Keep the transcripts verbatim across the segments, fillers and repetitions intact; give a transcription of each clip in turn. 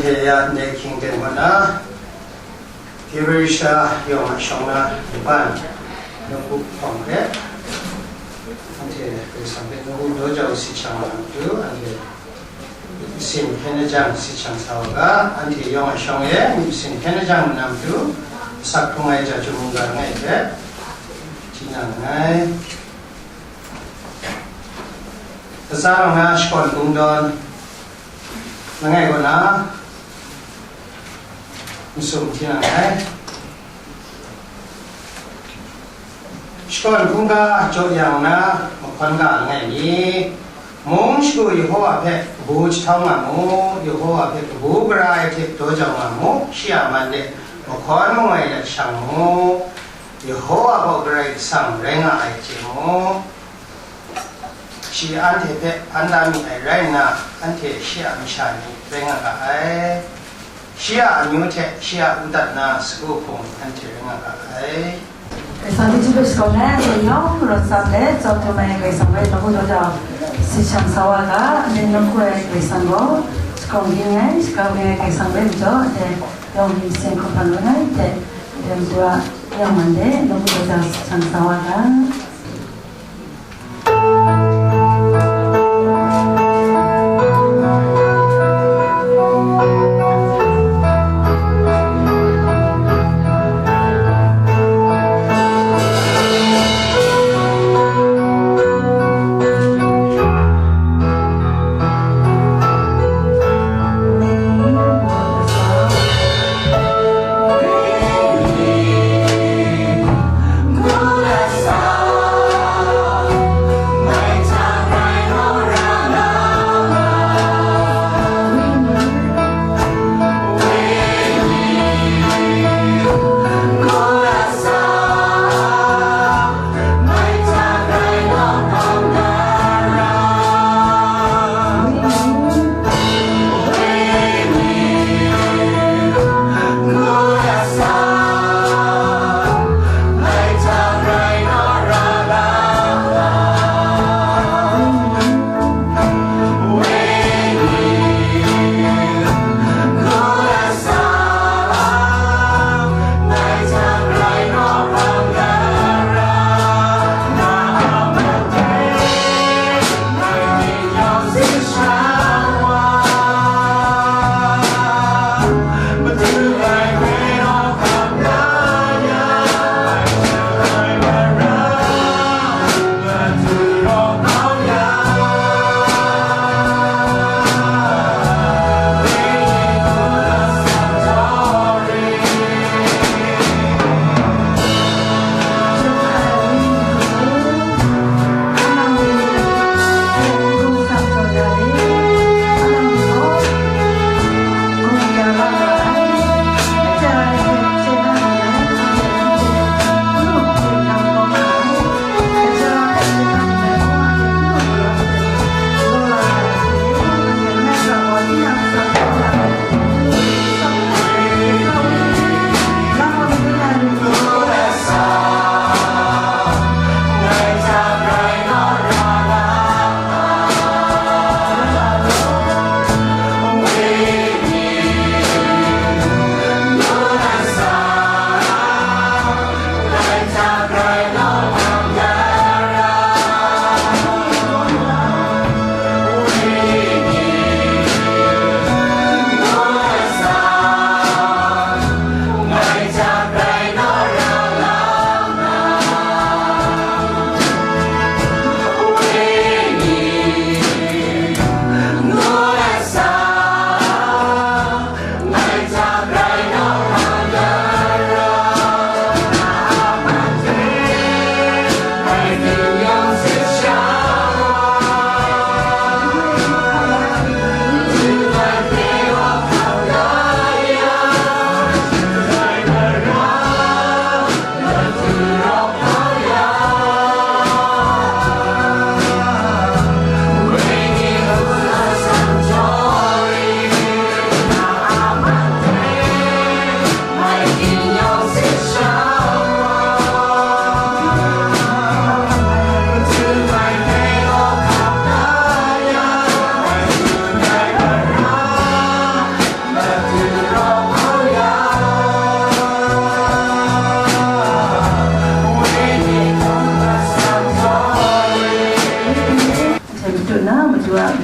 Ya, ndai hkying ten kaw na, February sha yawng a shawng na, Japan, nawku hpawng hpe, anhte Karai Kasang hpe nawku daw jau si shang na matu, anhte myit masin hkyen lajang si shang sa wa ga, anhte yawng a shawng e myit masin hkyen lajang na matu, asak hkrung ai ja chyum mungga langai hpe, tinang nngai. Kasa rau na shakawn kungdawn langai kaw na, masum tinang nngai. Shakawn hkungga jaw yang na mahkawn ga langai mi, mung shagu Yehova hpe kabu jahtau nga mu, Yehova hpe kabu gara ai hte daw jau nga mu, shi a man de mahkawn mangwai let shang mu, Yehova gaw Karai Kasang rai nga ai chye mu. Shi anhte hpe hpan da mi ai rai nna, anhte shi a masha ni rai nga ga ai. Shi a amyu hte shi a udat na sagu hpung anhte rai nga ga ai. Karai Kasang hte hpyi hpe shakawn ai, anhte yawng rawt tsap let, tsawm htum ai Karai Kasang hpe nawku daw jau si shang sa wa ga, anhte nawku ai Karai Kasang gaw shakawn ging ai, shakawn ging ai Karai Kasang hpe majaw, anhte yawng myit masin hkawhkam langai hte, anhte matu a yawng man de nawku daw jau si shang sa wa ga.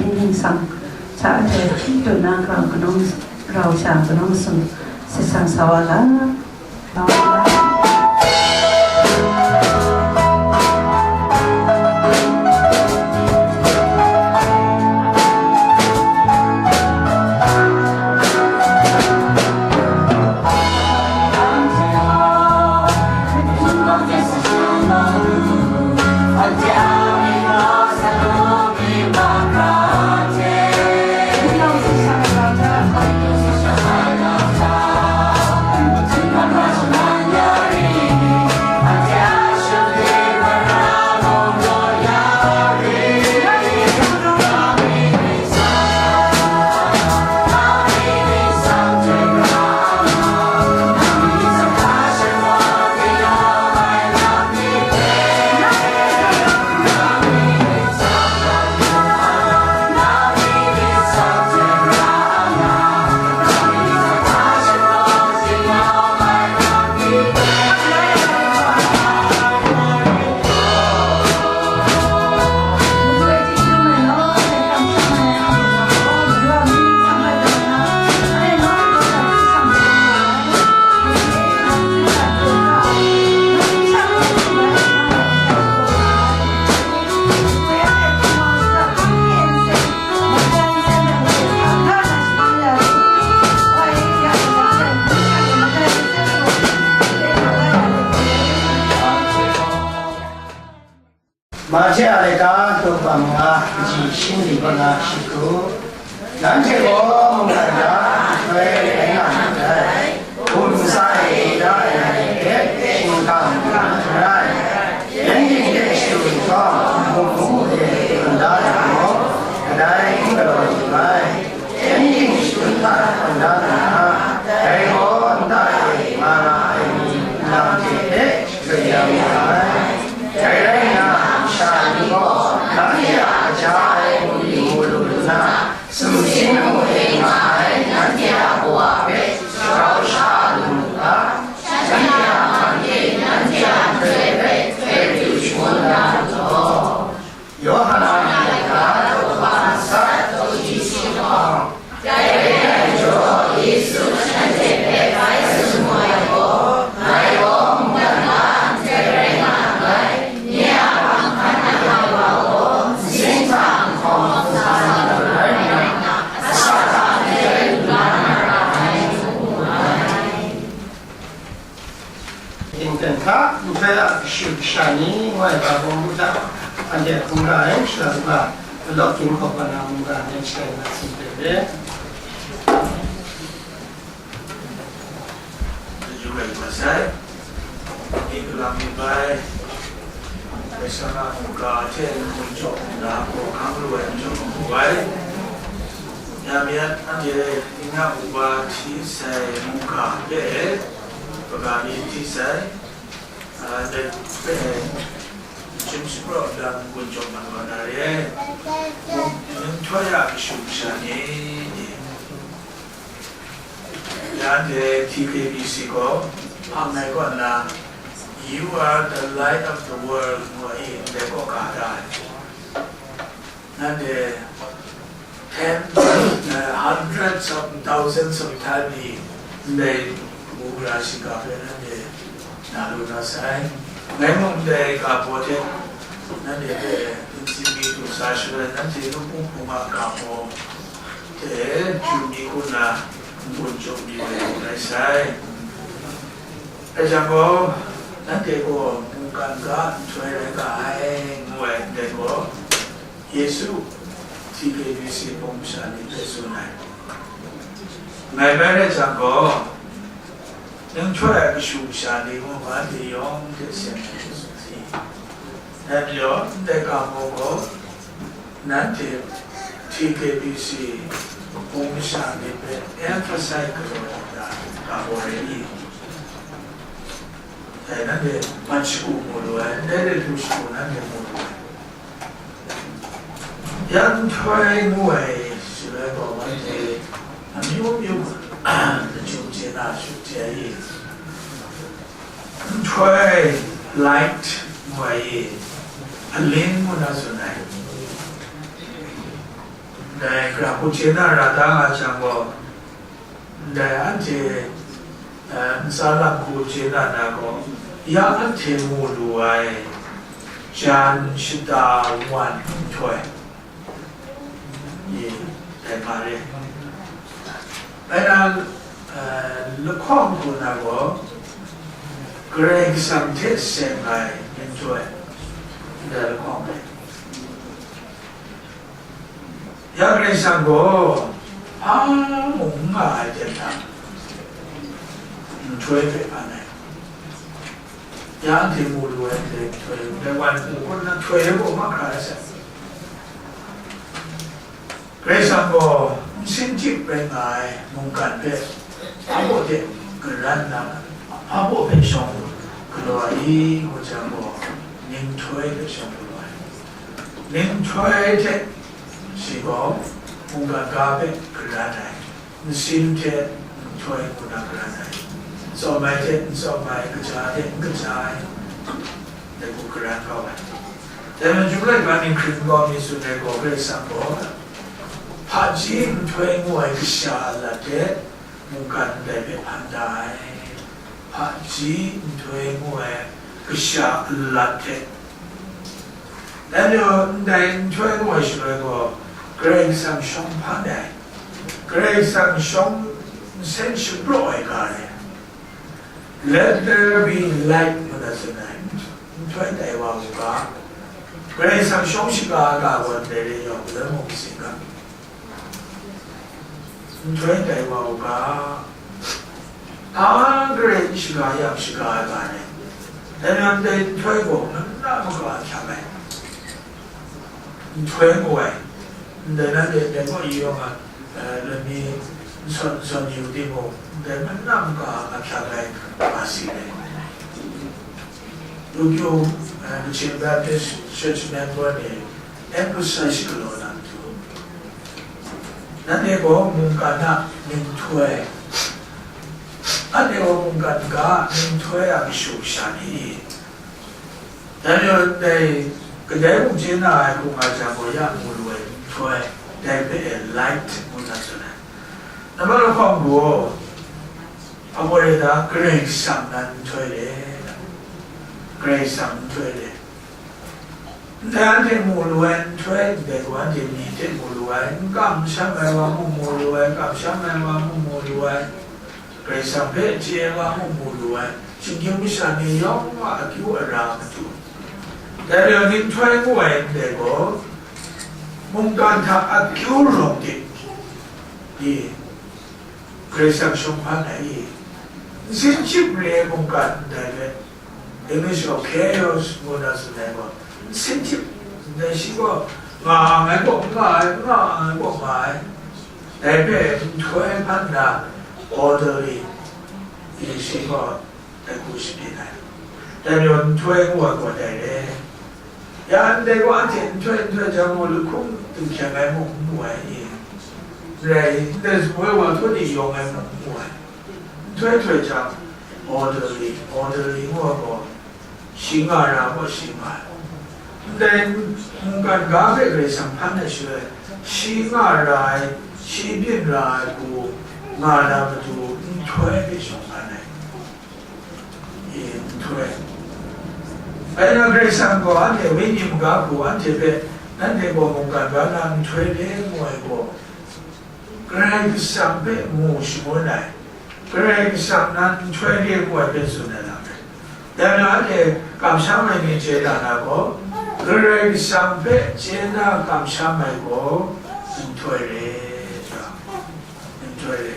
Ning sang hta hte dun na grau kanung, rau sha kanung sung sat sang sa wa ga. มาเทอาลายกาตัวความงาจีชิมดีก็นาชิคุ Nanhte gaw mungkan hta nhtoi rai nga myit dai. Hkum ntsa e da ai hpe shingkang hkrum hkrum rai. Pyengdi hte shadum nhtawm, hpung hpung hte dun da ai gaw, kadai n galaw lu ai. Pyengdi shadum hta hkam da nna, dai gaw nta e nga ra ai ni nlang hte hpe shakawn ya mu ai. Dai rai nna, masha ni gaw nanhte a kaja ai mu lu mu lu nna, sumsing mu e nga ai nanhte a kawa hpe shagrau sha lu mu ga, shanhte a hpang e nanhte a nhtoi hpe hkoi du shangun na lu law. Yawhan a laika daw kaba atsat daw shi shi lahkawng, dai re ai majaw, Yesu shanhte hpe bai tsun mu ai gaw, ngai gaw mungkan ga ndai rai nga nngai, nye a hpang hkan na ai wa gaw, ntsin hta nhkawng hkawng sa na rai nna, asak hta nhtoi lu la na ra ai, ngu mu ai. Ginhkan hta nhtoi a kashu kasha ni ngu ai ga bawng hta, anhte hkungga ai sara ga, Malawk Ginhkaw Kana mungga nen shatai na tsun de re. Chyeju rai masai, Ginhkalang myit bai, Kaisara mungga hte n-gun jaw nna hkawhkam lu ai majaw mu ai. Ya myit, anhte Tingnak wuba hti sai mungga hpe, kaga mi hti sai, a, dai hpe, chyum shapraw dan n-gun jaw mat wa na re ai. Nhtoi a kashu kasha ni, ya anhte T K B C gaw hpang ai kaw nna, "You are the light of the world," ngu ai, ndai kaw ga da ai. Nanhte ten, uh, hundreds of thousands of time ni ndai kabu gara shiga hpe nanhte na lu na sai. Ngai mung ndai ga baw hte nanhte hpe n si mi du sa shaloi, nanhte lung hpung hpung a ga baw hte chyu mi hku nna n-gun jaw mi ai rai sai. Dai jang gaw, nanhte gaw mungkan ga nhtoi rai nga ai, ngu ai ndai gaw, Yesu T K B C hpung masha ni hpe tsun ai. Ngai bai rai jang gaw, nhtoi a kashu kasha ni gaw, anhte yawng hte seng ai hte tsun ai. Dai majaw, ndai ga baw gaw, nanhte T K B C hpung masha ni hpe emphasize galaw dat da, ga baw rai i? Dai nanhte man shagu mu lu ai, ndai de htu shagu nanhte mu lu ai. Ya nhtoi ngu ai shaloi gaw, anhte amyu myu lachyum chye na shut chye ai. Nhtoi, light, ngu ai, aling ngu na tsun ai. Dai hkra hku chye na ra da nga jang gaw, ndai anhte, eh, ntsa lam hku chye na na gaw, ya anhte mu lu ai, jan shata wan nhtoi, ye, dai ma re. Bai na, eh, lahkawng hku na gaw, Karai Kasang hte seng ai nhtoi, ndai lahkawng re. Ya Karai Kasang gaw hpa mung n nga ai ten hta, nhtoi hpe hpan ai. Ya anhte mu lu ai ndai nhtoi, ndai wan hku hkun na nhtoi de gaw mahkra ai sai. Karai Kasang gaw nsin chyip rai nga ai mungkan hpe, Hpa baw hte karan na, hpa baw hpe shawng galaw ai i, ngu jang gaw, nhtoi hpe shawng galaw ai. Nhtoi hte shi gaw, mungkan ga hpe karan ai, nsin hte nhtoi ngu na karan ai, tsawm ai hte n tsawm ai, kaja hte n kaja ai, dai hku karan kau ai. Dai majaw, chyum laika ninghkring nkau mi tsun ai gaw, Karai Kasang gaw hpaji nhtoi ngu ai kasha a lat hte, mungkan ndai hpe hpan da ai, hpaji nhtoi ngu ai kasha a lat hte. Dai majaw, ndai nhtoi ngu ai shaloi gaw, Karai Kasang shawng hpan ai, Karai Kasang shawng nsen shapraw ai ga re. Let there be light, ngu na tsun ai, nhtoi tai wa u ga, Karai Kasang shawng shaga ai ga gaw ndai re yawng, galoi mung kasin ga. Nhtoi tai wa u ga, a, Karai n shaga yang shaga ai ga re. Dai nan dai nhtoi gaw mana maka ahkyak ai. Nhtoi ngu ai, ndai nan de, dai gaw i yawng a, eh, lani nson, nson yu timung, ndai mana maka ahkyak ai ga si ai. Lu kyu, eh, Kachin Baptist Church member ni emphasize galaw na matu, nanhte gaw mungkan a nhtoi, anhte gaw mungkan ga a nhtoi a kashu kasha ni, dai majaw dai, kadai mung chye na ai hku nga jang gaw, ya mu lu ai nhtoi, dai hpe e light ngu na tsun ai. Nambat lahkawng gaw, Aporeita Karai Kasang nan nhtoi re, Karai Kasang nhtoi re. Ndai anhte mu lu ai nhtoi, ndai gaw anhte myi hte mu lu ai, n kamsham ai wa mung mu lu ai, kamsham ai wa mung mu lu ai, Karai Kasang hpe chye ai wa mung mu lu ai, shinggyim masha ni yawng a akyu ara matu. Dai re ai nhtoi ngu ai ndai gaw, mungkan hta akyu rawng de, i, Karai Kasang shawng hpan ai i, nsin chyip re ai mungkan ndai hpe, English gaw chaos ngu na tsun ai gaw, nsin chyip, ndai shi gaw nga ai gaw nga ai, nga ai gaw nga ai, dai hpe nhtoi hpan na orderly, i, shi gaw dai hku shabyin ai. Dai majaw nhtoi ngu ai gaw dai re. Ya ndai gaw anhte nhtoi nhtoi jang gaw, lahkung dinghkyang ai mung n mu ai i? Rai, ndai zuphpawng wa htaw ni yawng ai mung n mu ai. Nhtoi htoi jang, orderly, orderly ngu ai gaw, shi nga ra gaw shi nga ai. Ndai mungkan ga hpe Karai Kasang hpan ai shaloi, shi nga ra ai, shi byin ra ai hku nga na matu nhtoi hpe shawng hpan ai. I, nhtoi. Bai na Karai Kasang gaw anhte wenyi maga hku anhte hpe, nanhte gaw mungkan ga na nhtoi re ngu ai gaw, Karai Kasang hpe mu shangun ai, Karai Kasang nan nhtoi re ngu ai hpe tsun ai lam rai. Dai majaw anhte kamsham ai ni chye na na gaw, Karai Kasang hpe chye na kamsham ai gaw nhtoi re, nhtoi re.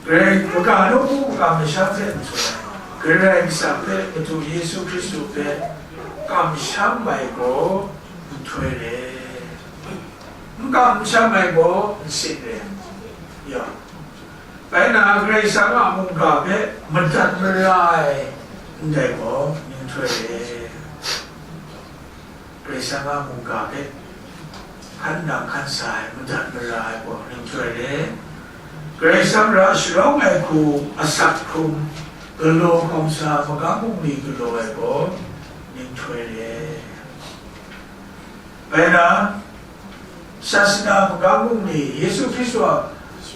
Karai, kaga nawku makam masham hte n tsun ai, Karai Kasang hpe, Madu Yesu Hkristu hpe kamsham ai gaw nhtoi re. N kamsham ai gaw nsin re. Ya. Bai na, Karai Kasang a mungga hpe madat mara ai ndai gaw nhtoi re. Karai Kasang a mungga hpe hkan nang hkan sa ai, madat mara ai gaw nhtoi re. Karai Kasang ra sharawng ai hku asak hkrum, galaw hkawm sa, magam bungli galaw ai gaw nhtoi re. Bai na, Sasana magam bungli, Yesu Hkristu a,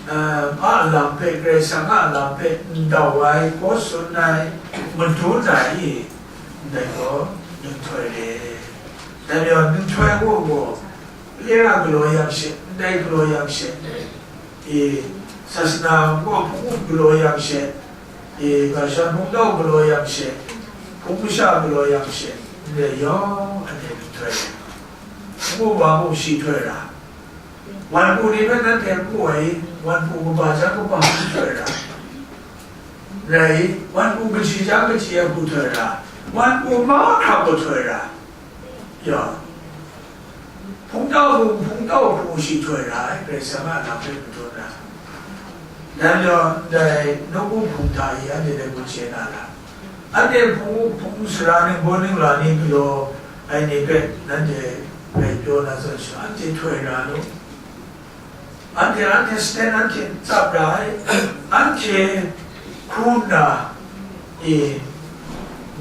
eh, a lam hpe, Karai Kasang a lam hpe ndau ai, hkaw tsun ai, madun ai, ndai gaw, nhtoi re. Dai majaw, nhtoi gaw gaw, lera galaw yang she, ndai galaw yang she, e, sasana gaw hpung up galaw yang she, e, garsha hpungtau galaw yang she, hpung masha galaw yang she, ndai yawng anhte nhtoi re. Ngu wa mung shi htoi ra, wan pru ni hpe nanhte n pu ai, wan pru kaba jang kaba hku htoi ra, rai, wan pru kaji jang kaji ai hku htoi ra, wan pru mahkra hku htoi ra, ya, hpungtau hku, hpungtau hku shi htoi ra ai, Karai Kasang a lam hpe madun ra. Dai majaw, ndai nawku hpung hta e anhte dai hku chye na ra. Anhte hpung, hpung sara ning, baw ning la ni galaw ai ni hpe nanhte bai pyaw na zawn sha, anhte htoi ra lu. Anhte, anhte stand, anhte tsap ra ai, anhte hkrum na, e,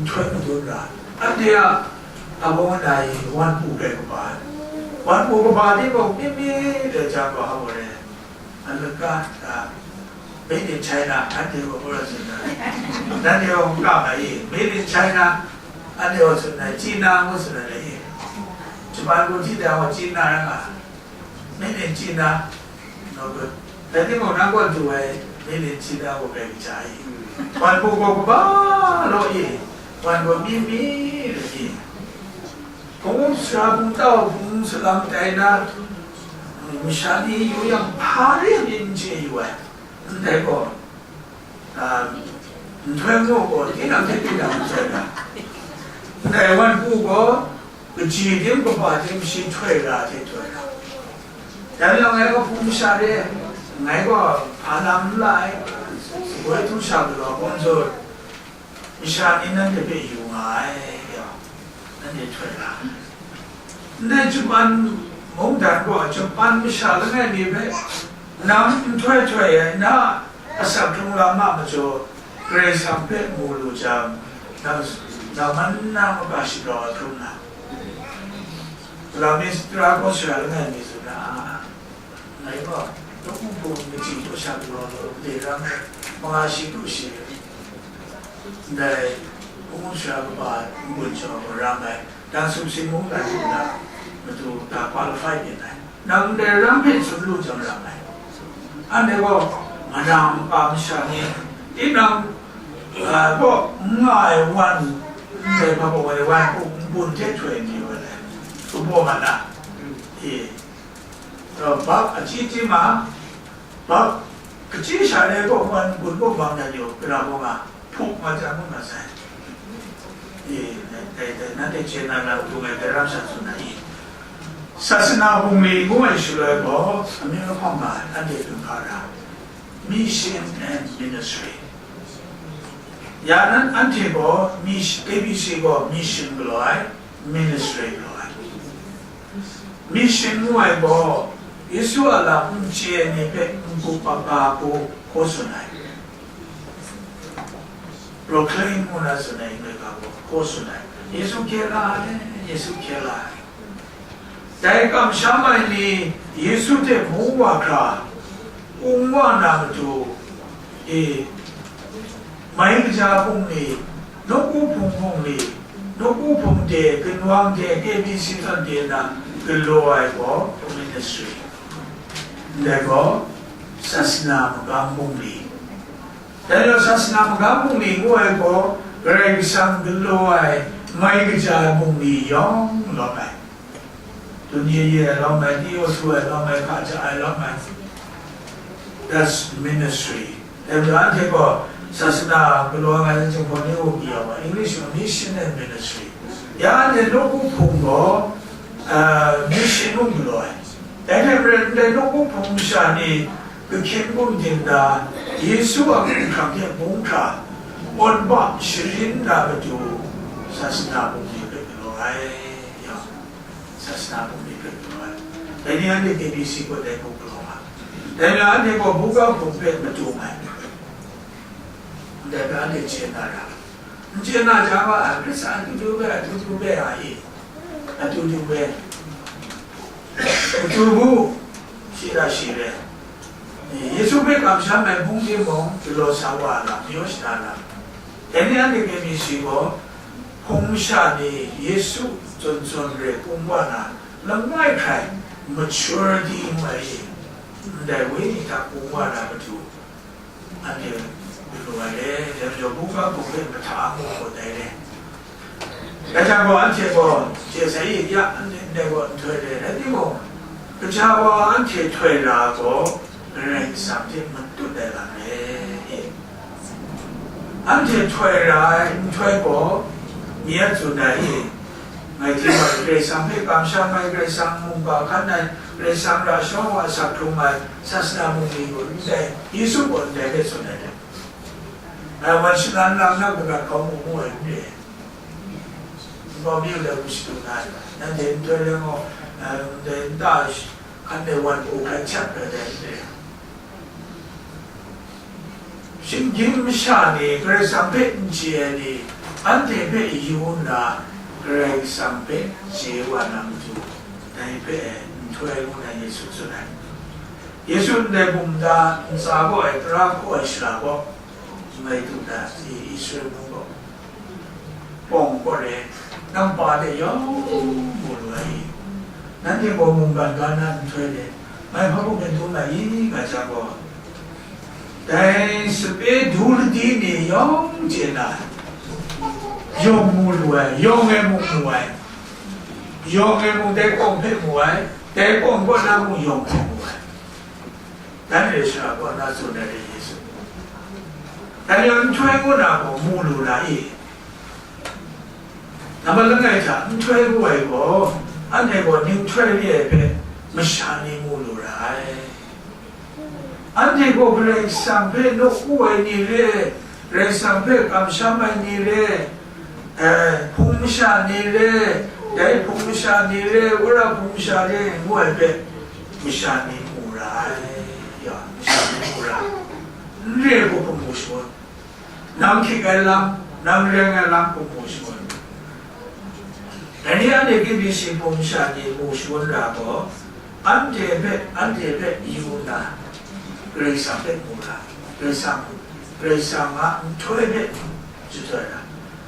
nhtoi madun ra. Anhte a, a baw na e, wan pru rai kaba ai. Wan pru kaba ni gaw, mi mi de jang gaw, hau re. Alaga, ah, made in China, anhte gaw hkra tsun na. Nanhte gaw n ga ma i, made in China, anhte gaw tsun na, China ngu tsun na le i. Japan gaw hti da gaw China rai nga, made in China, no good. Dai timung, nang gaw du ai, made in China gaw bai kaja i. Wan pru gaw kaba law i, wan gaw mi mi le i. Hpung sara hpung tau hpung salang tai na, masha ni yu yang, hpa re ai myit n chye yu ai. Ndai gaw, a, nhtoi ngu gaw, tinang hte tinang n htoi ra. Ndai wan pru gaw, kaji tim kaba tim shi htoi ra hte htoi ra. Dai majaw ngai gaw hpung masha re, ngai gaw hpa lam n la ai, woi htum sha galaw hkawm zawn, masha ni nanhte hpe yu nga ai, ya, nanhte htoi ra. Ndai Japan mungdan gaw, Japan masha langai mi hpe, nang nhtoi htoi ai, na asak hkrung lam a majaw, Karai Kasang hpe mu lu jang, nang, nang man na maka shagrau ai hkrum na. Lam mi sara gaw sara langai mi tsun na. Ngai gaw, nawku hpung kaji hku sha galaw lu, de ram ai, manga shi du shi, ndai, hpung sara kaba n-gun jaw gaw ram ai, dan sumsing mungdan hta matu ga qualify byin ai. Nang ndai ram hpe tsun lu jang ram ai. Anhte gaw, madang maka masha ni, tinang, a, gaw n nga ai wan, ndai hpa gaw ai wan hku n-gun hte htoi ni wa ai, kabaw mat na, e, Bak achyi chyi ma, bak kachyi sha re gaw, wan gun gaw bang na yaw, gara gaw nga, hpuk nga jang nga sai. E, dai, dai, dai, nanhte chye na na, dung ai dai ram sha tsun na i. Sasana bungli ngu ai shaloi gaw, amyu lahkawng nga ai, anhte dum hpa ra. Mission and ministry. Ya nan anhte gaw, mis-, K B C gaw mission galaw ai, ministry galaw ai. Mission ngu ai gaw, Yesu a lam n chye ai ni hpe n-gup a ga hku hkaw tsun ai. Proclaim ngu na tsun ai, ngai ga gaw hkaw tsun ai. Yesu hkye la ai, Yesu hkye la ai. Dai kamsham ai ni Yesu hte mu wa hkra, kung wa na matu, e, mai kaja bungli, nawku hpung bungli, nawku hpung de, ginwang de, K B C zawn de na galaw ai gaw ministry. Ndai gaw sasana magam bungli. Dai gaw sasana magam bungli ngu ai gaw, Karai Kasang galaw ai mai kaja ai bungli yawng lawm ai. Dun ye ye ai lawm ai, di o su ai lawm ai, hka ja ai lawm ai. That's ministry. Dai majaw anhte gaw sasana galaw nga ai Jinghpaw ni u pyi yang gaw, English gaw mission and ministry. Ya anhte nawku hpung gaw, ah, mission mung galaw ai. Dai hte maren ndai nawku hpung masha ni, Kahkyen bungdin na, Yesu a hkunghrang hte bung hkra, awn bam sharin na matu, sasana bungli hpe galaw ai, ya, sasana bungli hpe galaw ai. Dai ni anhte K B C gaw dai hku galaw ai. Dai ni anhte gaw buga hpung hpe matu ai. Ndai hpe anhte chye na ra. N chye na jang gaw, a, Hkristan a du du hpe, a du du hpe, a i, a du du hpe. Matu bu, shi da shi re. Yesu hpe kamsham ai hpung timung, galaw sa wa lam, mayu shada lam. Dai ni anhte K B C gaw, hpung masha ni Yesu zawn zawn re kung wa na, langai hkrai maturity ngu ai, ndai wenyi hta kung wa na matu, anhte lu ai le, dai majaw, buga hpung hpe mahta mu gaw dai le. Dai hta gaw, anhte gaw, je sai ya, anhte ndai gaw nhtoi re, rai timung, kaja wa anhte htoi ra gaw, Karai Kasang hte matut ai lam re. Anhte htoi ra ai nhtoi gaw, mi a tsun ai, ngai hte wa Karai Kasang hpe kamsham ai, Karai Kasang mungga hkan ai, Karai Kasang ra sharawng wa asak hkrung ai, sasana mung ni gaw ndai, Yesu gaw ndai hpe tsun ai dai. Ngai wan shalan lam na kagat hkau mu mu ai n re. Nkau mi u dai hku shadu na ai, nanhte nhtoi rai gaw, eh, ndai nta hkan de wan hku hkrai hkyat ai dai n re. Shinggyim masha ni, Karai Kasang hpe n chye ai ni, anhte hpe yu nna, Karai Kasang hpe chye wa na matu, dai hpe nhtoi ngu na Yesu tsun ai. Yesu ndai bum nta ntsa kaw ai, tara hkaw ai shara kaw, ngai du na, Israel mung gaw, Pawng kaw re, nang pa de yawng mu lu ai. Nanhte gaw mungkan ga na nhtoi de, ngai hpa mung e dum ai i, nga jang gaw, dai sape du ladi ni yawng chye na, yawng mu lu ai, yawng e mung mu ai, yawng e mung dai kawng hpe mu ai, dai kawng kaw na mung yawng hpe mu ai. Dan re shara kaw na tsun ai re Yesu. Dan yawng nhtoi ngu na gaw mu lu na i? Nambat langai hta nhtoi ngu ai gaw, anhte gaw ning nhtoi re ai hpe masha ni mu lu ra ai. Anhte gaw Karai Kasang hpe nawku ai ni re, Karai Kasang hpe kamsham ai ni re, eh, hpung masha ni re, dai hpung masha ni re, wora hpung masha re, ngu ai hpe, masha ni mu ra ai, ya, masha ni mu ra ai. N re ai hku hpung mu shangun, nang hkying ai lam, nang reng ai lam hpung mu shangun. Dai ni anhte K B C hpung masha ni mu shangun ra gaw, anhte hpe, anhte hpe yu nna, Karai Kasang hpe mu ra, Karai Kasang, Karai Kasang a nhtoi hpe jahtoi ra,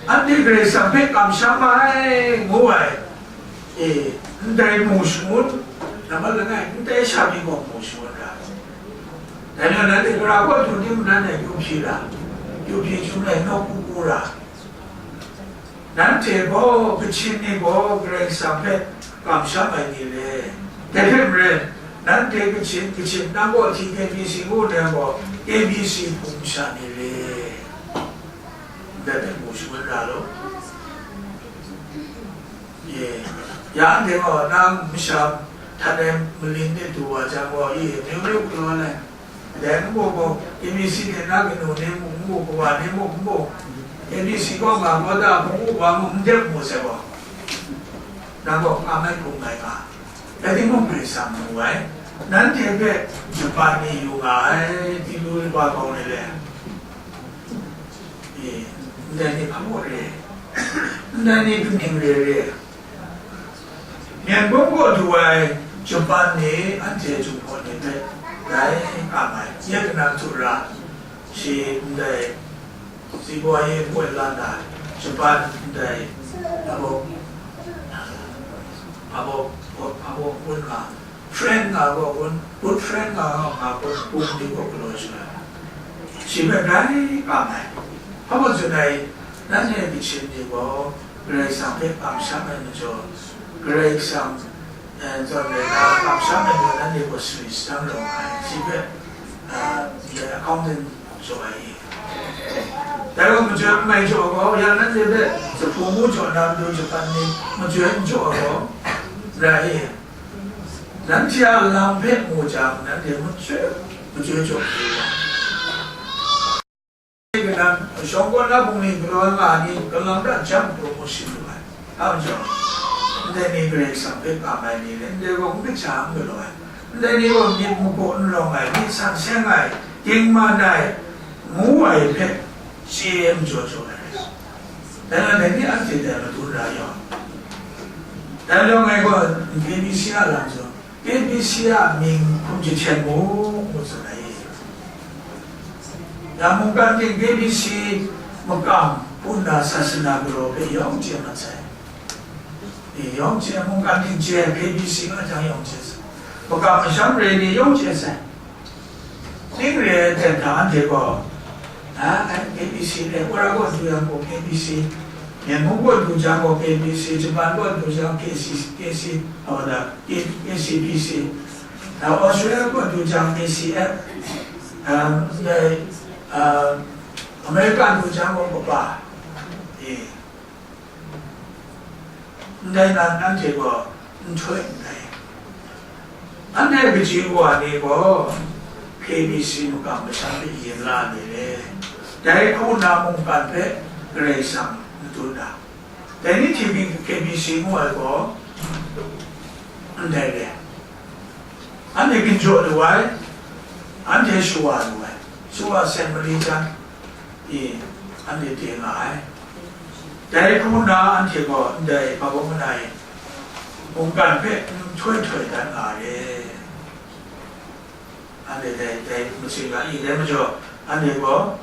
anhte Karai Kasang hpe kamsham ai, ngu ai, e, ndai mu shangun, nambat langai, ndai sha ni gaw mu shangun ra. Dai majaw, nanhte gara kaw du tim nan e yu hpyi ra, yu hpyi jum ai nawku ku ra. Nanhte gaw, Kachin ni gaw Karai Kasang hpe kamsham ai ni re. Dai hte maren, nanhte Kachin, Kachin nang gaw T K B C ngu nna gaw, K B C hpung masha ni re. Ndai hpe mu shangun ra law. Ye, ya anhte gaw nang masha htan ai malin de du wa jang gaw, ye, myu myu galaw ai. Dai npu gaw, K B C hte na kanu ni mung n mu, kawa ni mung n mu, K B C kaw nga gaw da, hpung u wa mung n dep mu sai gaw, nang gaw nga mai hpung mai nga. Rai timung, Karai Kasang mu ai, nanhte hpe Japan ni yu nga ai, di lu ai wa bau ni le. E, ndai ni hpa mung re, ndai ni kaning re re. Myen bum kaw du ai Japan ni anhte Jinghpaw ni hpe rai nga ai, nye kanang htu ra, shi ndai Zibaw ye npoi la na, Japan ndai, abo, abo, abo, abo, nga, friend nga gaw kun, good friend nga gaw nga kun, bum ni gaw galaw shaloi, shi hpe rai nga ai. Hpa majaw tsun ai, nanhte Kachin ni gaw Karai Kasang hpe kamsham ai majaw, Karai Kasang, eh, zawn rai na kamsham ai majaw, nanhte gaw sari sadang rawng ai, shi hpe, ah, ndai accountant jaw ai i? Dai gaw majoi n mai jaw gaw, ya nanhte hpe jahpung ngu jaw na matu Japan ni majoi n jaw ai gaw, rai i? Nanhte a lam hpe mu jang, nanhte majoi, majoi jaw hku. Kanan, shawng kaw na bungli galaw nga ai ni, kalang da jang promotion lu ai. A majaw, ndai ni Karai Kasang hpe kam ai ni le, ndai gaw n kaja n galaw ai. Ndai ni gaw myit magu n rawng ai, myit san seng ai, dingman ai, ngu ai hpe, chye ai majaw jaw ai. Dai na, dai ni anhte dai madun ra yaw. Dai majaw ngai gaw, K B C a lam jaw, K B C a mying hkum jahten mu, ngu tsun ai. Ya mungkan ting K B C makam hpun na sasana galaw hpe yawng chye mat sai. E, yawng chye, mungkan ting chye, K B C nga jang yawng chye sai. Makam masham re ni yawng chye sai. Ning re ai hte hta anhte gaw, a, ai, K B C re, Wara kaw du yang gaw K B C, Myen mung kaw du jang gaw K B C, Japan kaw du jang K C, K C, a, wada, K-, K C P C, a, Australia kaw du jang K C F, a, ndai, a, America du jang gaw kaba, e, ndai nan anhte gaw nhtoi ndai. Anhte kaji wa ni gaw K B C makam masham hpe yin la ni le, dai hku na mungkan hpe Karai Kasang madun da. Dai ni hte mung K B C ngu ai gaw ndai le. Anhte ginjaw lu ai, anhte shawa lu ai, shawa seng mali jan, e, anhte de nga ai. Dai hku na anhte gaw ndai hpa bawng na e, mungkan hpe nhtoi htoi dat nga re. Anhte dai, dai masing ga i dai majaw, anhte gaw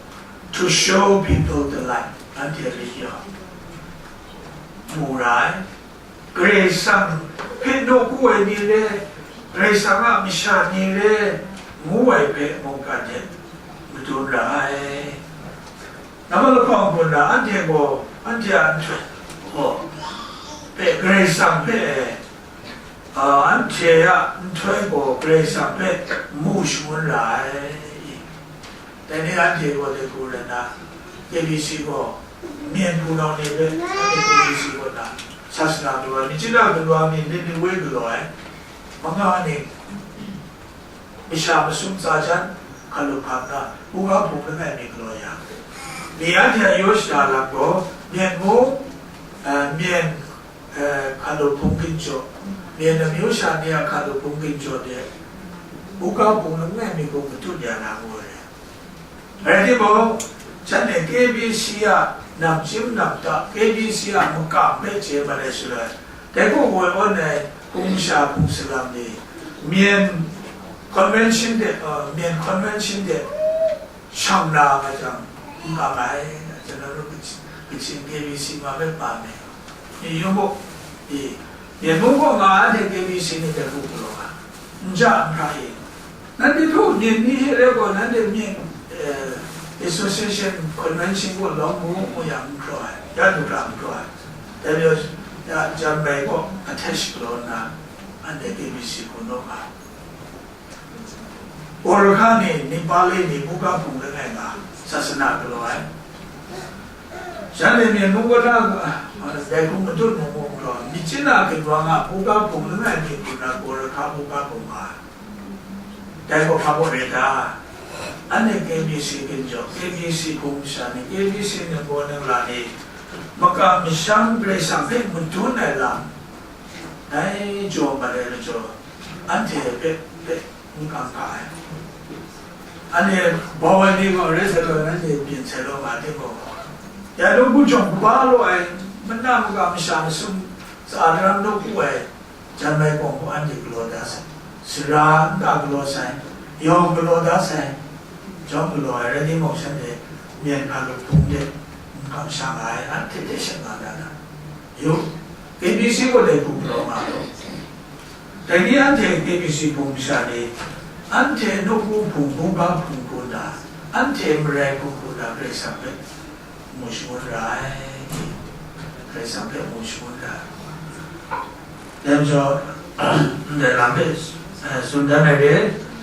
to show people the light, anhte rit yaw mu ra ai. Karai Kasang hpe nawku ai ni le, Karai Kasang a masha ni le, ngu ai hpe mungkan hte madun ra ai. Nambat lahkawng hpun na anhte gaw anhte a nhtoi gaw hpe Karai Kasang hpe, a, anhte a nhtoi gaw Karai Kasang hpe mu shangun ra ai. Dai ni anhte gaw dai hku rai nna, K B C gaw, myen hpunau ni hpe, anhte K B C kaw na, sasana galaw ai, myitkyina galaw ai, myit ni woi galaw ai, manga ni, masha masum tsa jan, hkalup hkam na, buga hpung langai mi galaw ya. Mi anhte a yaw shada lam gaw, myen mung, eh, myen, eh, hkalup hpung ginjaw, myen amyu sha ni a hkalup hpung ginjaw de, buga hpung langai mi gaw matut ya na ngu ai. Rai timung, shanhte K B C a namchyim namda, K B C a makam hpe chye mat ai shaloi, dai hku woi awn ai hpung sha hpung salam ni, Myen Convention de, uh, Myen Convention de shang na nga jang, n kam ai, General Kachin, Kachin K B C ma hpe pa me. Ni yawng gaw, e, Myen mung gaw nga anhte K B C ni hpe hku galaw nga, n ja n hkra e. Nanhte htaw myen ni hte rai gaw, nanhte myen, eh, Association Convention gaw lawm mu, mu yang n hkraw ai, ya du hkra n hkraw ai. Dai majaw, ya, Janmai gaw attach galaw nna, anhte K B C hku naw nga. Gorkha ni, Nepali ni, buga hpung langai nga, sasana galaw ai. Shanhte myen mung kaw na, dai hku matut mung mung gaw, myitkyina ginwang a buga hpung langai mi hku na, Gorkha buga hpung nga ai. Dai gaw hpa baw re ta? Anhte K B C ginjaw, K B C hpung masha ni, K B C ningbaw ningla ni, makam masham Karai Kasang hpe madun ai lam, dai jaw mat ai majaw, anhte hpe, hpe n kam hka ai. Anhte bau ai ni gaw rai sai gaw, anhte byin sai law nga timung, ya dum hku jawng kaba law ai, mana maka masha masum tsa daram nawku ai, Janmai kawng hku anhte galaw da sai, sara nta galaw sai, yawng galaw da sai, jawng galaw ai rai timung, shanhte myen hkalup hpung de n kamsham ai, anhte hte shangang na na. Yu, K B C gaw dai hku galaw nga law. Dai ni anhte K B C hpung masha ni, anhte nawku hpung, buga hpung hku na, anhte marai hpung hku na, Karai Kasang hpe mu shangun ra ai. Karai Kasang hpe mu shangun ra ai. Dai majaw, ndai lam hpe, eh, tsun dan ai re,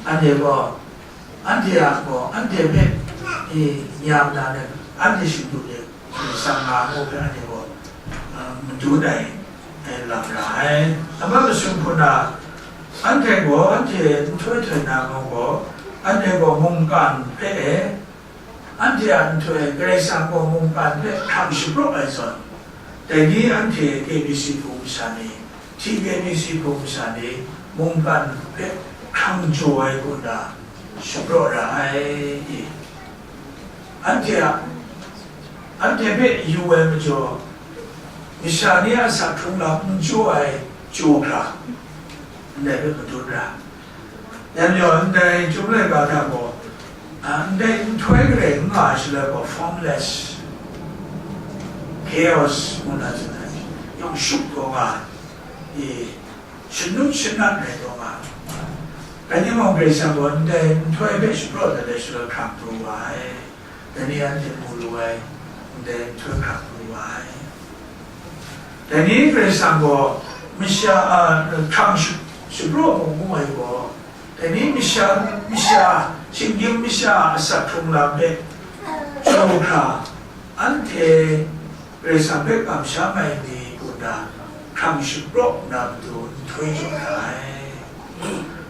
anhte gaw, anhte a gaw, anhte hpe, eh, nyam na ai, anhte shingdu de, eh, sang nga ngu hpe anhte gaw, eh, madun ai, eh, lam ra ai. Amat masum hku na, anhte gaw, anhte nhtoi htoi na gaw, anhte gaw mungkan hpe, eh, anhte a nhtoi Karai Kasang gaw mungkan hpe hkrang shapraw ai zawn, dai ni anhte K B C hpung masha ni, T K B C hpung masha ni, mungkan hpe hkrang jaw ai hku na shapraw ra ai. Anhte a, anhte hpe yu ai majaw, masha ni a asak hkrung lam n jaw ai jaw hkra, ndai hpe madun ra. Yan yawng ndai Chyum laika hta gaw, a, ndai nhtoi garai n nga ai shaloi gaw, formless chaos ngu na tsun ai, yawng shup taw nga ai, i, shanut shanat rai taw nga ai. Rai timung, Karai Kasang gaw ndai nhtoi hpe shapraw dat ai shaloi hkrang pru wa ai. Dai ni anhte mu lu ai, ndai nhtoi hkrang pru wa ai. Dai ni Karai Kasang gaw masha, a, hkrang shu-, shapraw mu ngu ai gaw, dai ni masha, masha, shinggyim masha asak hkrung lam hpe jaw hkra, anhte Karai Kasang hpe kamsham ai ni hku nna hkrang shapraw nna matu nhtoi jaw na ai.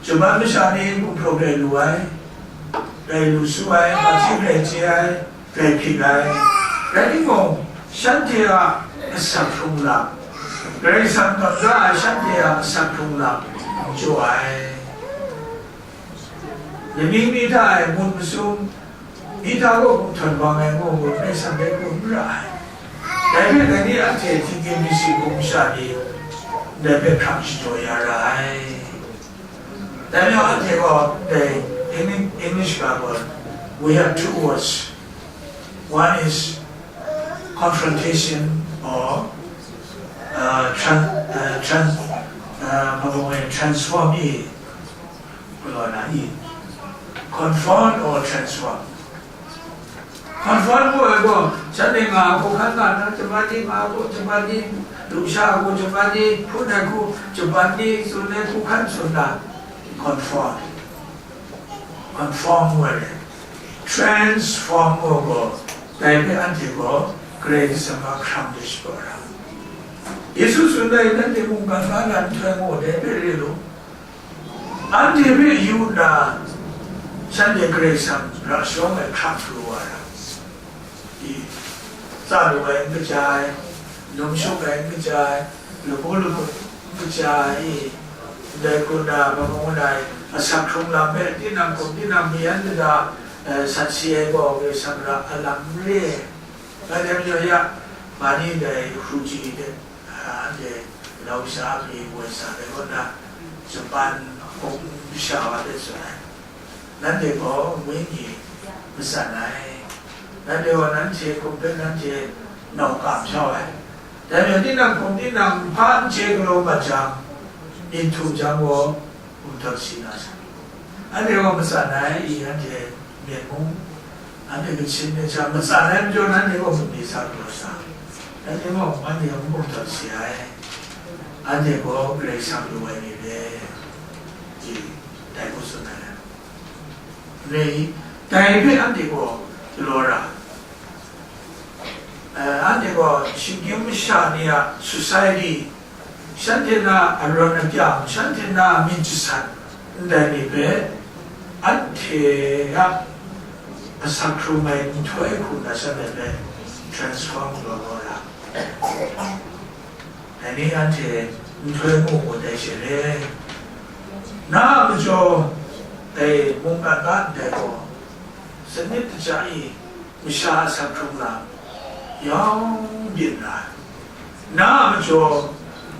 Shaman masha ni gumhpraw rai lu ai, rai lu su ai, mahti rai chye ai, rai hpik ai. Rai timung, shanhte a asak hkrung lam, Karai Kasang kamsham ai shanhte a asak hkrung lam n jaw ai. Lamik mi hta e ngut masum, mi hta gaw gumhtawn bang ai ngu ngut, Karai Kasang dai hku n ra ai. Dai hpe dai ni anhte htingkying mi si hkung masha ni ndai hpe hkrang shajaw ya ra ai. Dai majaw anhte gaw dai English, English ga gaw, we have two words. One is confrontation or, uh, tran-, uh, trans-, uh, hpa bung e, transform i, galaw na i, confront or transform. Confront ngu ai gaw, shanhte nga hku hkan nga na, jaman ni nga hku, jaman ni, lusha hku, jaman ni hpun ai hku, jaman ni tsun ai hku hkan tsun na, confront. Confront ngu ai, transform ngu ai gaw, dai hpe anhte gaw Karai Kasang a hkrang de shapraw ra. Yesu tsun ai, nanhte mungkan ga na nhtoi ngu, dai hpe re lu. Anhte hpe yu nna, shanhte Karai Kasang ra shawng ai hkrang pru wa ra. I, tsa lu ai n kaja ai, num shuk ai n kaja ai, lamu lagun n kaja ai, i, ndai hku nna, hpa bung ngu na i, asak hkrung lam hpe tinang hkum tinang mi yan lada, eh, sat si ai gaw Karai Kasang ra a lam n re ai. Ngai dai majaw ya, ma ni dai hkru chyeju hte, a, anhte lau sha a pyi woi sa dai kaw na, Japan hkawng masha wa hpe tsun ai. Nanhte gaw wenyi matsan ai. Nanhte gaw nanhte hkum hpe nanhte nau kam shau ai. Dai majaw tinang hkum tinang hpa n chye galaw mat jang, myit htum jang gaw, gumhtawn si na sa. Anhte gaw matsan ai, i anhte Myen mung, anhte Kachin myit sha matsan ai majaw, nanhte gaw bungli sa galaw sa. Nanhte gaw anhte gaw n gumhtawn si ai. Anhte gaw Karai Kasang lu ai ni le, i, dai hku tsun ai. Re, dai hpe anhte gaw galaw ra. Eh, anhte gaw shinggyim masha ni a society, shanhte na arawn apyang, shanhte na myit jasat, ndai ni hpe anhte a asak hkrung ai nhtoi hku na shanhte hpe transform galaw galaw ra. Dai ni anhte nhtoi mu mu dai she re. Na a majaw, dai mungkan ga ndai gaw, sanit kaja i, masha asak hkrung lam yawng byin ra ai. Na a majaw,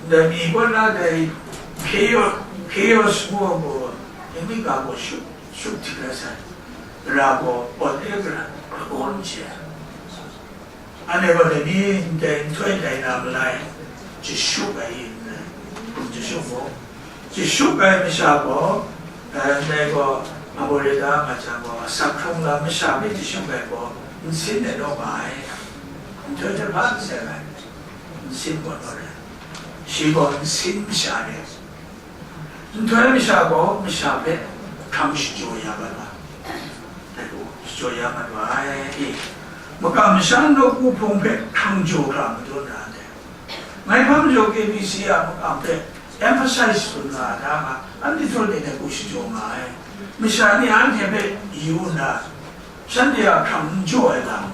ndai mi kaw na dai chaos, chaos ngu ai gaw, English ga gaw shup, shup htik rai sai, ra gaw pawt e gara, kabawn chye ai. Anhte gaw dai ni ndai nhtoi tai na malai, jashuk ai i, hkum jashuk gaw, jashuk ai masha gaw, eh, ndai gaw, Aboreta nga jang gaw, asak hkrung lam masha hpe jashuk ai gaw, nsin e naw nga ai. Nhtoi hte hpa n seng ai, nsin gaw naw re ai. Shi gaw nsin masha re ai. Nhtoi masha gaw, masha hpe hkrang shajaw ya mat wa, dai gaw, shajaw ya mat wa ai. Makam masham nawku hpung hpe hkrang jaw hkra madun ra ai. Ngai hpa majaw K B C a makam hpe emphasize tsun nga ai, anhte htaw ni dai hku shajaw nga ai. Masha ni anhte hpe yu nna, shanhte a hkrang n jaw ai lam,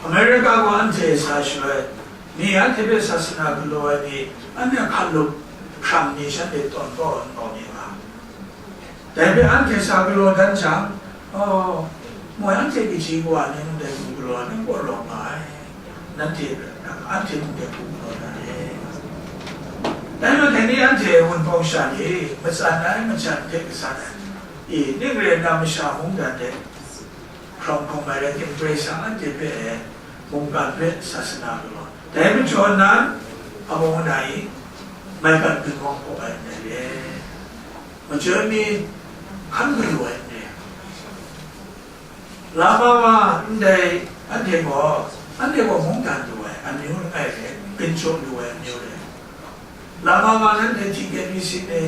America gaw anhte sa shaloi, ni anhte hpe sasana galaw ai ni, anhte a hkalup hkrang ni shanhte tawn kau n kau ni nga. Dai hpe anhte sa galaw dan jang, oh, moi anhte kaji kawa ni ndai hku galaw ai, n kau rawng nga ai, nanhte, anhte mung dai hku galaw na re. Dai majaw dai ni anhte Wunpawng sha ni matsan ai, majan hte kasan ai, i, ning rai nna masha mungdan de hkrawng hkawng ai rai tim, Karai Kasang anhte hpe mungkan hpe sasana galaw, dai majaw nan, amung na i, maigan ginwang hpaw ai ndai le, majoi mi hkan galu ai ndai. Lama ma ndai anhte gaw, anhte gaw mungdan lu ai amyu langai hte, ginchuk lu ai amyu hte, lama ma nanhte T K B C ni,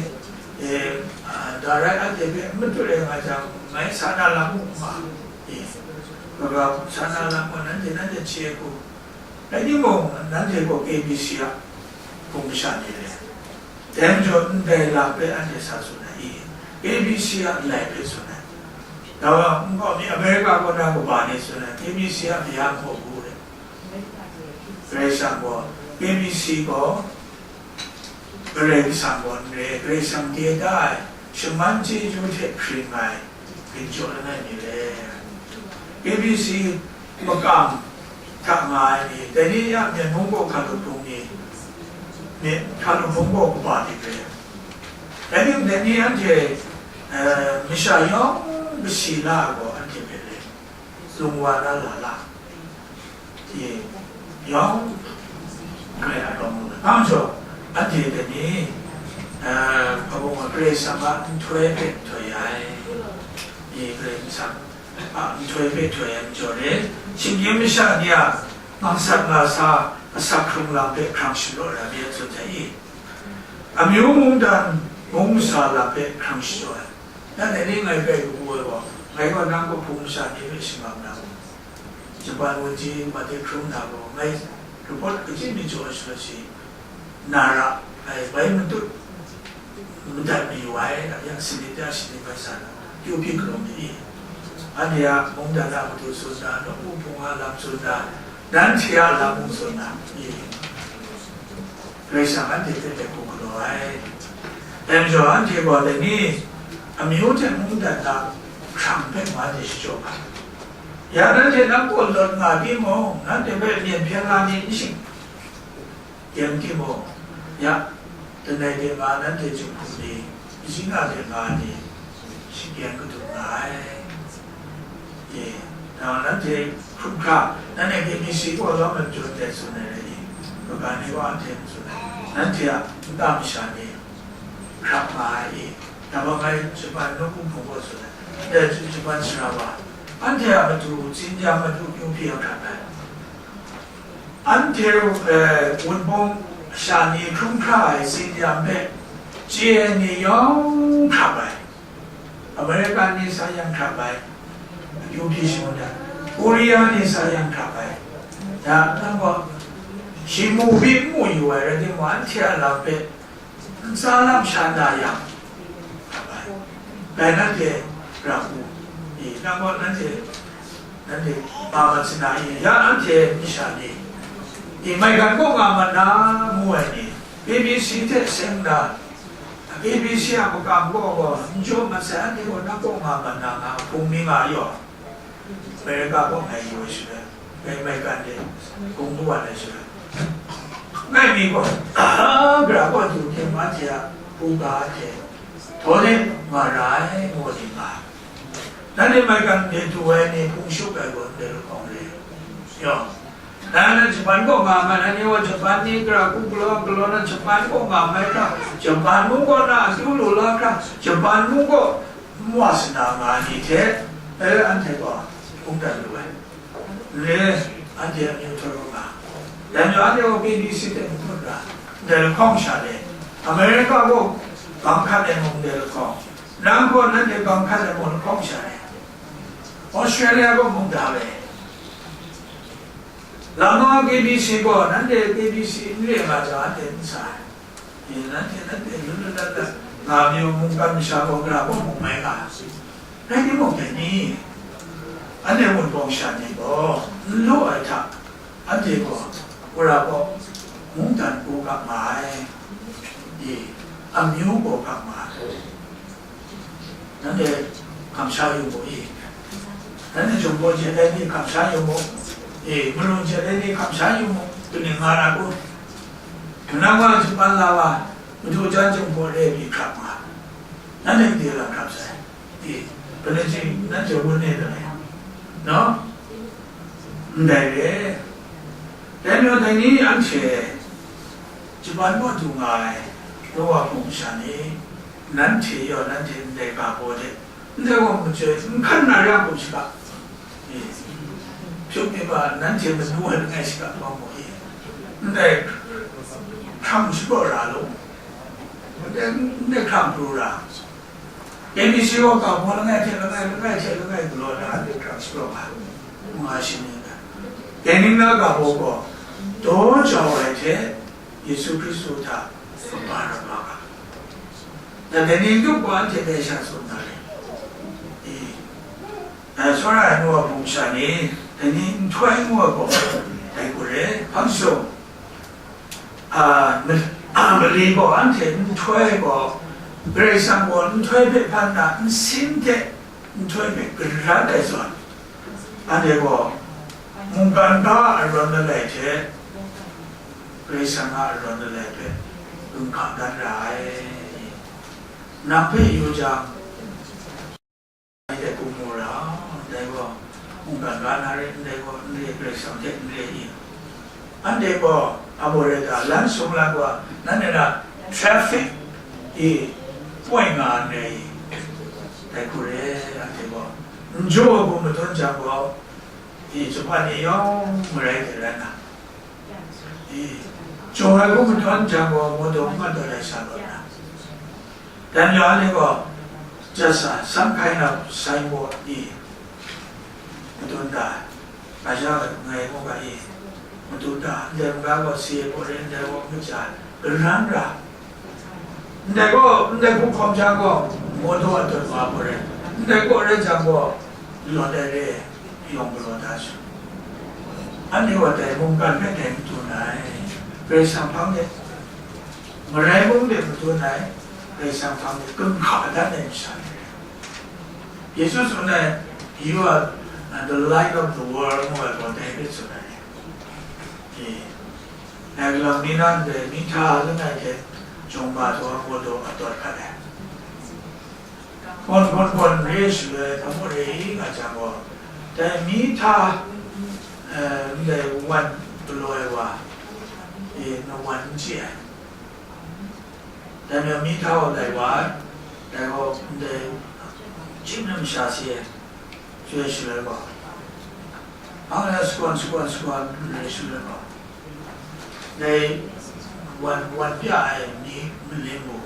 e, a, da rai anhte hpe n matut ai nga jang, ngai sa na lam u ma, e, kaga sa na lam u, nanhte, nanhte chye ai hku. Rai timung, nanhte gaw K B C a hpung masha ni le, dai majaw ndai lam hpe anhte sa tsun ai i? K B C a ndai hpe tsun ai. Dawa nkau mi America kaw na kaba ni tsun ai, K B C a mayam hpaw bu re. Karai Kasang gaw, K B C gaw, Karai Kasang gaw n re, Karai Kasang de da ai, shaman chyeju hte hpring ai, ginchuk langai mi re. K B C makam hta nga ai ni, dai ni a Myen mung gaw hkalup hpung ni, Myen hkalup hpung gaw kaba ni re. Dai ni, dai ni anhte, eh, masha yawng kasi la ai gaw anhte hpe re. Lung wa na la la. Ye, yawng, Karai a rawng lu ai. Hpa majaw, anhte dai ni, eh, hpa bung a Karai Kasang a nhtoi hpe nhtoi ai. Ye, Karai Kasang a nhtoi hpe nhtoi ai majaw re, shinggyim masha ni a ngangsat ngasa, asak hkrung lam hpe hkrang shadaw ra mi a tsun ai i? Amyu mungdan, mung masa lam hpe hkrang shadaw ai. Ya dai ni ngai bai kabu ai gaw, ngai gaw nang kaw hpung masha ni hpe shamang na gaw, Japan wunji Mate Hkrum na gaw, ngai report kachyin mi jaw ai shaloi shi, na ra ai bai matut madat mayu ai, a ya sanit ya shani bai sa na, kyu hpyi galaw mi ni? Anhte a mungdan a matu tsun na, nawku hpung a lam tsun na, nanhte a lam mung tsun na, i? Karai Kasang anhte hpe dai hku galaw ai. Dai majaw, anhte gaw dai ni, amyu hte mungdan a hkrang hpe ma de shachyaw ga. Ya nanhte nang kaw lawt nga timung, nanhte hpe myen hpyen la ni n shing, yen timung, ya, langai de nga nanhte jinghku ni, kaji nga de nga ni, shinggyim kadu nga ai. E, nang nanhte hkrum hkra, nanhte K B C gaw lawm ai majaw ndai tsun ai rai i? Kaga ni gaw anhte n tsun ai. Nanhte a nta masha ni hkrak nga ai i? Nang gaw ngai Japan nawku hpung gaw tsun ai. Dai Japan sara wa, anhte a matu, tsin jang matu kyu hpyi a hkrak ai. Anhte, eh, Wunpawng sha ni hkrum hkra ai tsin jang hpe chye ai ni yawng hkrak ai. American ni sa yang hkrak ai, akyu hpyi shangun ai, Korea ni sa yang hkrak ai. Ya, nang gaw, shi mu byi n mu yu ai rai timung, anhte a lam hpe ntsa lam sha na yang hkrak ai. Dai nanhte ra u, i, nang gaw nanhte, nanhte ma mat sana i, ya anhte masha ni, i, maigan kaw nga mat na, ngu ai ni, K B C hte seng na, K B C a makam gaw gaw, n jaw mat sai, anhte gaw nang kaw nga mat na nga, hpung mi nga yaw, America kaw ngai yu ai shaloi, ngai maigan de hpung lu wa ai shaloi, ngai mi gaw, gara kaw du hte, anhte a hpung ga hte, htaw de nga ra ai, ngu ni nga ai. Nanhte maigan de du ai ni hpung shut ai gaw ndai lahkawng re. Yaw. Nang na Japan kaw nga ma, nanhte wa Japan ni gara hku galaw galaw na Japan kaw nga mai hkra, Japan mung kaw na akyu lu la hkra, Japan mung kaw n wa sana nga ai ni hte, e, anhte gaw hpung dat lu ai. Re, anhte amyu htaw ru nga. Dai majaw anhte gaw K B C hte n hkut ra, ndai lahkawng sha le, America gaw bang hkat ai mung ndai lahkawng, nang gaw nanhte bang hkat ai mung lahkawng sha le, Australia gaw mung da ai. Lama K B C gaw nanhte K B C n re nga jang, anhte n sa ai. Yin, nanhte, nanhte lu lu dat dat nga mi u, mungkan masha gaw gara kaw mung mai nga ai. Rai timung, dai ni, anhte Wunpawng sha ni gaw n lu ai hta, anhte gaw gara kaw mungdan pru ga nga ai, i, amyu gaw ga nga ai. Nanhte kamsham yu mu i? Nanhte Jumbo jet ai ni kamsham yu mu i? Malung jet ai ni kamsham yu mu, kaning nga na kun? Manang wa Japan la wa, Madu jan jinghpaw re ai pyi hkrap nga, nanhte made lam hkrap sai, di, panai ji, nanhte wun e dalai, no? Ndai re. Dai majaw, dai ni anhte Japan kaw du nga ai Nowa hpung masha ni, nanhte yaw, nanhte ndai ga baw de, ndai wa machyoi, n hkan na re a hkum shaga, e, hpyu mi ma, nanhte manu ai langai shaga bang mu e, ndai hkrang shapraw ra lu, ndai, ndai hkrang pru ra, A B C wa ga baw langai hte langai, langai hte langai galaw na, ndai hkrang shapraw nga, nga shi ni, dai ningla ga baw gaw, daw jau ai hte Yesu Hkristu hta kaba raba ga, na dai ni n tup wa, anhte dai sha tsun na re. E, a, tsawra ai nu wa hpung sha ni, dai ni nhtoi ngu ai gaw, dai hku re, hpang shung, a, ma-, a, mali gaw anhte nhtoi gaw, Karai Kasang gaw nhtoi hpe hpan na nsin hte nhtoi hpe garan ai zawn, anhte gaw mungkan ga arawn lalai hte Karai Kasang a arawn lalai hpe gun hka dan ra ai. Nang hpe yu jang, anhte hku mu ra, ndai gaw mungkan ga na re, ndai gaw n re, Karai Kasang hte n re i? Anhte gaw abaw rai ta, lan sung la gaw, nanhte na traffic i poi nga n re i? Dai hku re, anhte gaw n jaw ai hku madun jang gaw, i, Japan ni yawng marai hte rai na, i, jaw ai hku madun jang gaw, mawdaw n mat dat ai sha lawt na, dan ya ni gaw, just, uh, some kind of signboard ni madun da, ga sha ngai ngu ga i, madun da, ndai maga gaw si ai gaw re, ndai gaw n kaja, garan ra, ndai gaw, ndai hku hkawm jang gaw, mawdaw a dawt wa gaw re, ndai gaw rai jang gaw, lawt ai re, yawng galaw da su. Anhte gaw dai mungkan hpe dai madun ai, Karai Kasang hpang de, marai mung de madun ai, Karai Kasang hpang de gun hka dan ai masha ni re. Yesu tsun ai, "You are, uh, the light of the world," ngu ai gaw dai hpe tsun ai. E, ngai galang mi na ndai mihta langai hte jawng ba taw ai mawdaw a dawt hkat ai. Gawn, gawn, gawn re shaloi, hpa mung re i nga jang gaw, dai mihta, eh, ndai wan galaw ai wa, e, nawan n chye ai. Dai majaw mihta gaw lai wa ai, dai gaw ndai chyum na masha si ai, shaloi shaloi gaw, hpang na shakawn, shakawn, shakawn re shaloi gaw, dai wan, wan pya ai ni maling gaw,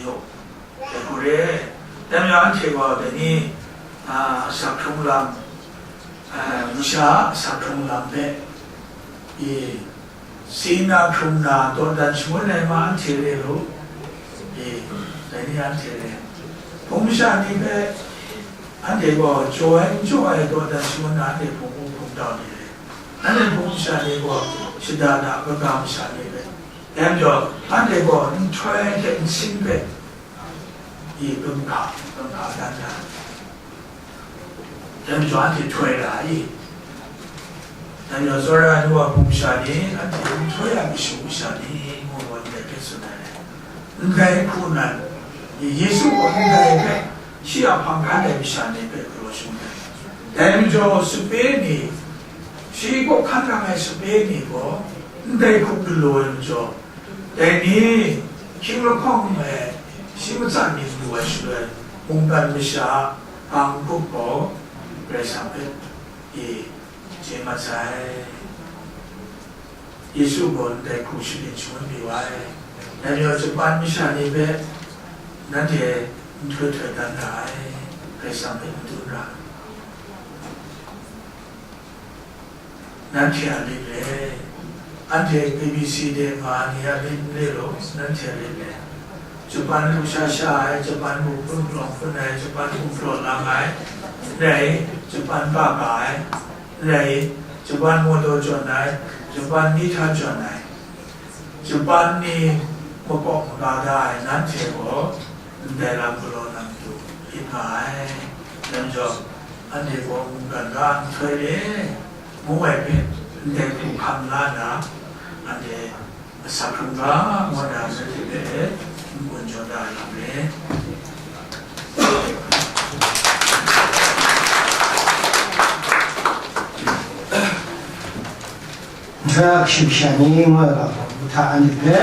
yaw, dai hku re, dai majaw anhte gaw dai ni, a, asak hkrung lam, a, masha a asak hkrung lam hpe, i, si na hkrung na dawdan shangun ai ma anhte re lu, e, dai ni anhte re. Hpung masha ni hpe anhte gaw jaw ai n jaw ai dawdan shangun na anhte hpung u hpung dau ni re. Anhte hpung masha ni gaw shada da kaga masha ni hpe, dai majaw anhte gaw nhtoi hte nsin hpe, i, gun hka, gun hka dan da. Dai majaw anhte htoi ra ai. Dai majaw tsawra ai nu wa hpung masha ni, anhte nhtoi a kashu masha ni, ngu gaw ndai hpe tsun ai. Ndai hku nan, Yesu gaw ndai hpe, shi a hpang hkan ai masha ni hpe galaw shangun ai. Dai majaw sape ni, shi kaw hkan rang ai sape ni gaw, ndai hku galaw ai majaw, dai ni, hkying lahkawng e shi matsan myit lu ai shaloi, mungkan masha a hpang hkup gaw Karai Kasang hpe, e, chye mat sai. Yesu gaw ndai hku shabyin shangun pru ai. Dai majaw Japan masha ni hpe nanhte nhtoi htoi dan ra ai, Karai Kasang hpe madun ra ai. Nanhte a lit re, anhte K B C de nga ni a lit n re law, nanhte a lit re. Japan lu sha sha ai, Japan mung hpun hprawng hpun ai, Japan gumhpraw lang ai, n rai, Japan ga ga ai, n rai, Japan mawdaw jawn ai, Japan ni hta jawn ai, Japan ni makawp maga da ai nanhte gaw, ndai lam galaw na matu hkrit nga ai. Dai majaw, anhte gaw mungkan ga nhtoi re ngu ai hpe ndai hku hkam la nna, anhte Asak hkrang ga, wa da, anhte hpe n-gun jaw da ai lam re. Nhtoi a kashu kasha ni ngu ai ga hta anhte hpe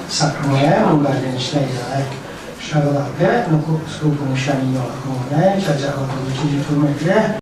asak hkrang ai mungga len shalai ya ai, sara kaba hpe nawku sagu hpung masha ni yawng a hkungga ai, hta ja wa taw chyeju htum ai hte,